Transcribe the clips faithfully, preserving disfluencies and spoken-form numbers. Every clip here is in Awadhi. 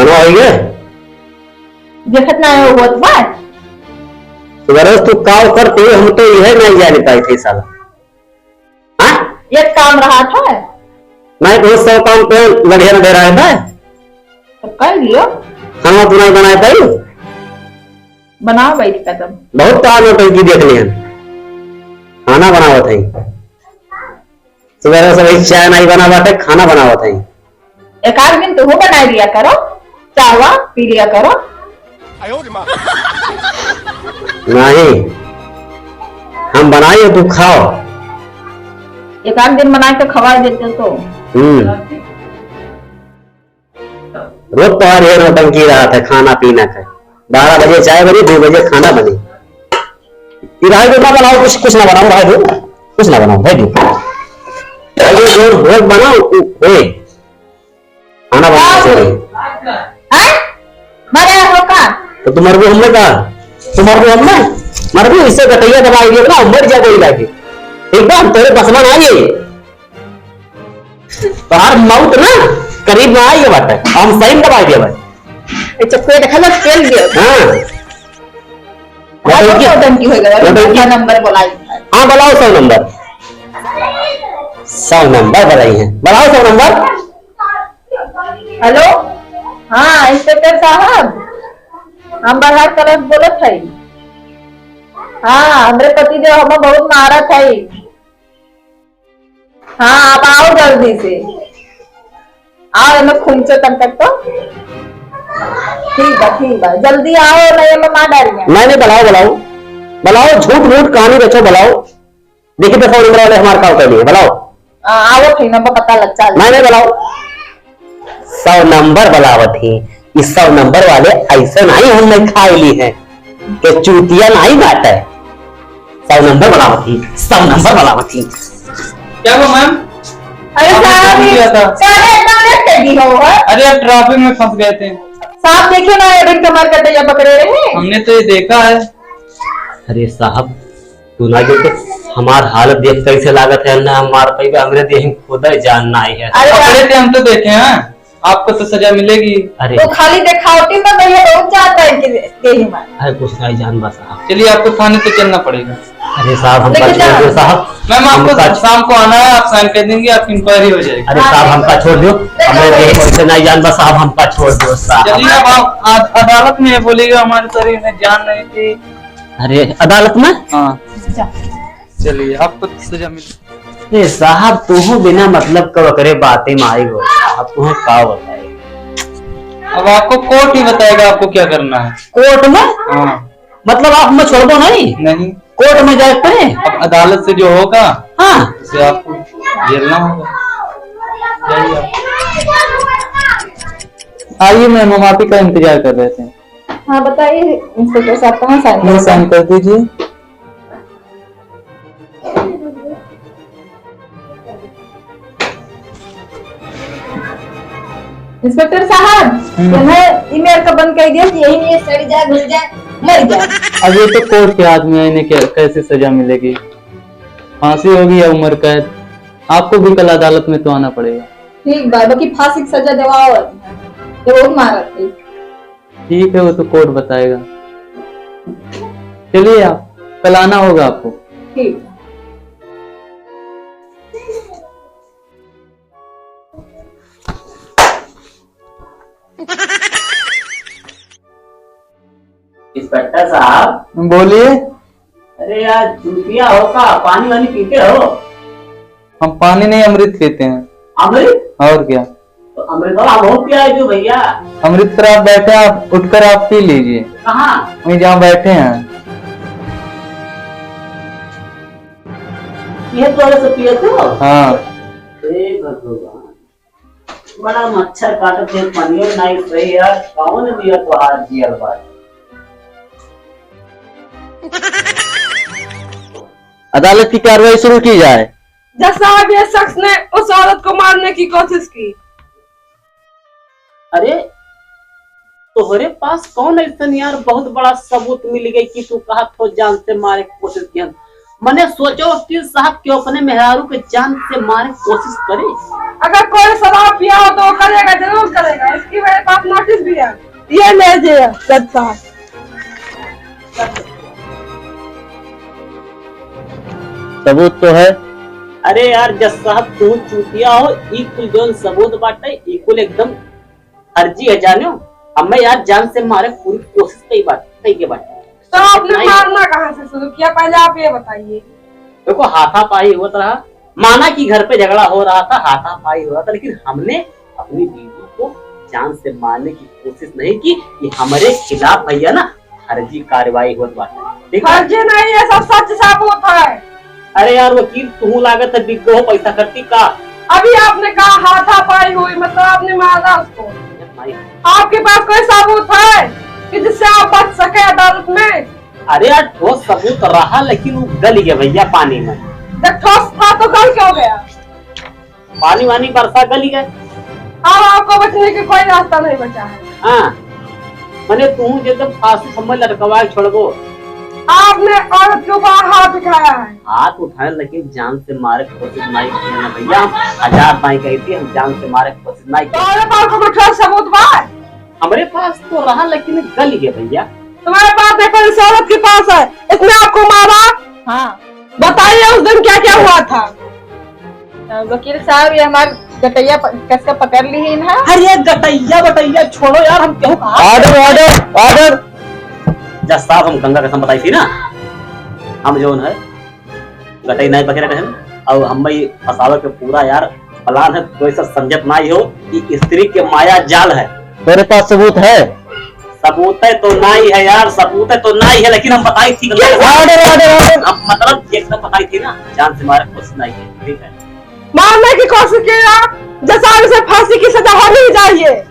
ना होइए। देखत ना है, होत बा। सुबह रोज तू काव करती हो, हम तो यह नहीं जाने पाई थे साला। हाँ? एक काम रहा था। नहीं तो सौ काम पे लड़िया न दे रहा है। तो कर लियो। खाना तू नहीं बनाए पाई? बनाओ बैठ के तब। बहुत तार नौटंकी देख लिया। खाना बनावत है। सुबह से भाई चाय नहीं बना बाटे, खाना बनावत है। एक आध दिन तू बनाए लिया करो, चाय वा पी लिया करो। नहीं, हम बनाई, तू खाओ। एक आध दिन बना के खवा देते तो। हम्म। रोज तोहार ये नौटंकी रहत है, खाना पीना का। बारह बजे चाय बनी, दो बजे खाना बनी। ये रहे दो, ना बनाओ, कुछ, कुछ ना बनाओ, रहे दो, कुछ ना बनाओ, रहे दो। रहे दो, जो रोज बनाओ, उ-, होए। खाना बनाओ, का होए? हैं? मरे हो का? तो तुम मरबो हमने का? तुम मरबो हमने? मरबो, इससे गटैया दबाई दिया ना, मर जा कोई लाके। ठीक बा, हम तेरे बस में ना आइए। तोहार मौत ना करीब में आई बाटे, हम सही में दबाई दिया बाटे। अच्छा, पेट खलस पेल दिया। हाँ। आज नौटंकी। नौटंकी हो गया, नौटंकी। नंबर बुलाई। हाँ, बुलाओ सौ नंबर। सौ नंबर बुलाई है, बुलाओ सौ नंबर। हेलो, हाँ, इंस्पेक्टर साहब, हम बरहार कलेक्टर बोलत हई। हाँ, हमरे पति देव हमें बहुत मारत हई। हाँ, आप आओ जल्दी से। आओ, एमे खूंचो तन तक तो। ठीक बा, ठीक बा। जल्दी आओ, नहीं एमे मार डारिया। नहीं, नहीं, बुलाओ, बुलाओ। बुलाओ, झूठ मूठ कहानी रचो, बुलाओ। देखी तो सौ नंबर वाले हमार काम कर लिए, बुलाओ। आ, आओ, ठीक नंबर पता लग, चल। नहीं, नहीं, बुलाओ। सौ नंबर बुलावत ही। इस सौ नंबर वाले ऐसे नहीं हम नहीं खाए ली हैं। के चूतिया नहीं बाटे। सौ नंबर बुलावत ही, सौ नंबर बुलावत ही। क्या हुआ मैम? अरे आपने साहब, फोन किया था। साहब, इतना लेट कर दी हो, हाँ? अरे, आप ट्रैफिक में फंस गए थे। साहब, देखिए ना, ये दिन कमर का टैया पकड़े रहे। हमने तो ये देखा है। अरे साहब, तू ना देखे, हमार हालत देख कैसे लागत है, ना हम मार पाइबे, हमरे देह में खुदा जान ना आई है। अरे पकड़े थे, हम तो देखे हैं। आपको तो सजा मिलेगी। अरे। वो खाली दिखावटी में भैया बहुत जाता है कि देही में। अरे कुछ नहीं जान बा साहब। चलिए, आपको थाने तो चलना पड़ेगा। अरे साहब, हमका लेकिन छोड़ दो साहब। मैम, आपको हमका शाम को आना है, आप साइन कर देंगे, आपकी इंक्वायरी हो जाएगी। अरे साहब, हमका छोड़ दो। हमरे देह में ऐसे नहीं जान बा साहब, हमका छोड़ दो साहब। चलिए, अब आप अद-, अदालत में बोलिएगा, हमारे शरीर में जान नहीं थी। अरे, अदालत में? हाँ। जा। चलिए, आपको तो सजा मिल ए साहब, तुहू बिना मतलब का ओकरे बाते में आई हो। अब तुहें का बताई? अब आपको कोर्ट ही बताएगा आपको क्या करना है। कोर्ट में? हाँ। मतलब आप हमें छोड़बो नहीं? नहीं। कोर्ट में जाए पड़े? अब अदालत से जो होगा, हाँ। उसे आपको झेलना होगा। जाइए आप। आइए मैम, हम आप ही का इंतजार कर रहे थे। हाँ, बताइए इंस्पेक्टर साहब, कहाँ साइन ये करेंगे? साइन कर दीजिए। इंस्पेक्टर साहब, हम्म। यह ईमेल का बंद कर दिया कि यही नहीं सड़ जाए, घुल जाए, मर जाए। अब ये तो कोर्ट के हाथ में है, इन्हें क्या, कैसे सजा मिलेगी? फांसी होगी या उम्र कैद, आपको भी कल अदालत में तो आना पड़ेगा। ठीक बा, बाकी फांसी की सजा दिवाओ, ये बहुत मारत है। ठीक है, वो तो कोर्ट बताएगा। चलिए, आप कल आना होगा आपको। ठीक। इंस्पेक्टर साहब। बोलिए। अरे यार, चूतिया हो का? पानी वानी पीते हो? हम पानी नहीं, अमृत पीते हैं। अमृत? और क्या? तो अमृत वाला बहुत पिया है जो भैया। अमृत पर आप बैठे, आप उठकर आप पी लीजिए। कहाँ? वहीं जहाँ बैठे हैं। ये तो ऐसे पिए थे? हाँ। हे भगवान, बड़ा मच्छर काटत है, पानियो नहीं सही यार, कौन दिया तो हाथ दिया बात। अदालत की कार्रवाई शुरू की जाए। जज साहब, ये शख्स ने उस औरत को मारने की कोशिश की। अरे, तोहरे पास कौन ऐसन यार बहुत बड़ा सबूत मिल गई कि तू कहत हो जान से मारे की कोशिश किया? मने सोचो वकील साहब कि अपने मेहरारू के जान से मारे की कोशिश करे। अगर कोई शराब पिया हो तो करेगा, जरूर करेगा। इसकी मेरे पास नोटिस ये ले जे, जज साहब। सबूत तो है। अरे यार जज साहब, तू चूतिया हो, ई कुल जौन सबूत बाटे, ई कुल एकदम फर्जी है, जानो। अब मैं यार जान से मारे पूरी कोशिश कई बात, कई के बाटे। तो आपने नहीं। मारना कहाँ से शुरू किया, पहले आप ये बताइए। देखो, हाथापाई होत रहा, माना कि घर पे झगड़ा हो रहा था, हाथापाई हो रहा था, लेकिन हमने अपनी बीवी को जान से मारने की कोशिश नहीं की। ये हमारे खिलाफ भैया ना फर्जी कार्रवाई होत बाटे, ठीक है? फर्जी नहीं, ये सब सच सबूत है। अरे यार वकील, तू लागत है बिक गो हो पैसा खर्ची का? अभी आपने कहा हाथापाई हुई, मतलब आपने मारा उसको। नहीं। आपके पास कोई सबूत है कि जिससे आप बच सके अदालत में? अरे यार, ठोस सबूत रहा, लेकिन वो गल गया भैया पानी में। जब ठोस था तो गल क्यों गया? पानी वानी बरसा गल गया। अब आपको बचने का कोई रास्ता नहीं बचा है। हाँ, मने तू जब फांसी समय लटकवा के छोड़बो। आपने औरत के ऊपर हाथ उठाया है। हाथ उठाए, लेकिन जान से मारे के कोशिश नहीं किया ना भैया। हम हजार बाई कही थी, हम जान से मारे के कोशिश नहीं तो किया। आपके पास कोई ठोस सबूत बा? हमारे पास तो रहा, लेकिन गल गया भैया। तुम्हारे पास देखो, इस औरत के पास है, इसने आपको मारा? हाँ। बताइए उस दिन क्या क्या हुआ था? अ, वकील साहब, ये हमार गटैया प-, कस के पकड़ लिहिन है। अरे गटैया बटैया छोड़ो यार, हम केहू कहा। Order, order, order। जज साहब, हम गंगा कसम बताई थी ना, हम जौन है गटई नाई पकड़े रहन, और हम भाई फंसावे के पूरा यार plan है, कोई सब समझत नाई हो कि स्त्री के माया जाल है। मेरे पास सबूत है। सबूत है तो नाई है यार, सबूत है तो नाई है, लेकिन हम बताई थी गंगा कसम। Order, order, order। हम मतलब एकदम बताई थी ना, जान से मारे कुछ नाई है, ठीक है। मारने की कोशिश की आप, जज साहब इसे फांसी की सजा होनी ही चाहिए।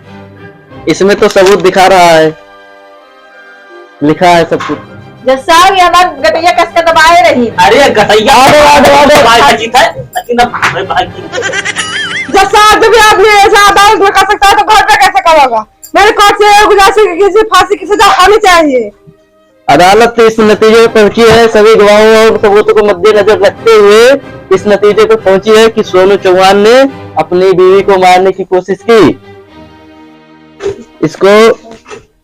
इसमें तो सबूत दिखा रहा है, लिखा है सब कुछ। जज साहब, ये हमार गटैया कस के दबाए रही। अरे गटैया order, order, order। भाई जीत है, लेकिन अब भाई, भाई जीत है। जज साहब, जब ये आदमी ऐसा अदालत में कर सकता है तो घर पे कैसे करेगा? मेरी कोर्ट से ये गुजारिश है कि इसे फांसी की सजा होनी चाहिए। अदालत इस नतीजे पर पहुंची है, सभी गवाहों और सबूतों को मद्देनजर रखते हुए इस नतीजे पर पहुंची है कि सोनू चौहान ने अपनी बीवी को मारने की कोशिश की। इसको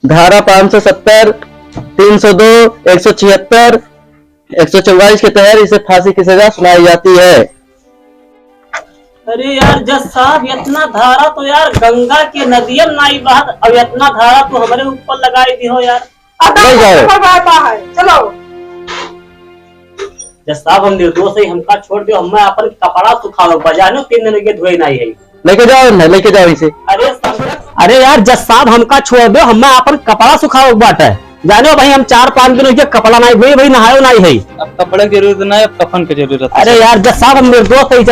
धारा पाँच सौ सत्तर, तीन सौ दो, एक सौ छिहत्तर, एक सौ चौवालीस के तहत इसे फांसी की सजा सुनाई जाती है। अरे यार जज साहब, इतना धारा तो यार गंगा के नदियन नाई बहत, अब इतना धारा तो हमारे ऊपर लगाई दी हो यार। अब नहीं जाओ। पकड़वाता है, चलो। जज साहब, हम निर्दोष है, हमका छोड़ दो, हम अपन कपड़ा सुखावे बजानो, तीन दिन के धोए नाई है। लेके जाओ ना, लेके जाओ इसे। अरे संगत, अरे यार जज साहब, हमका छोड़ दो, हम अपन कपड़ा सुखावे बाटे। जानो भाई, हम चार पाँच दिन हो गया कपड़ा नाई धोए भाई, नहायो नाई है। अब कपड़ा की जरूरत ना है, अब कफन की जरूरत है। अरे यार जज साहब, हम निर्दोष है,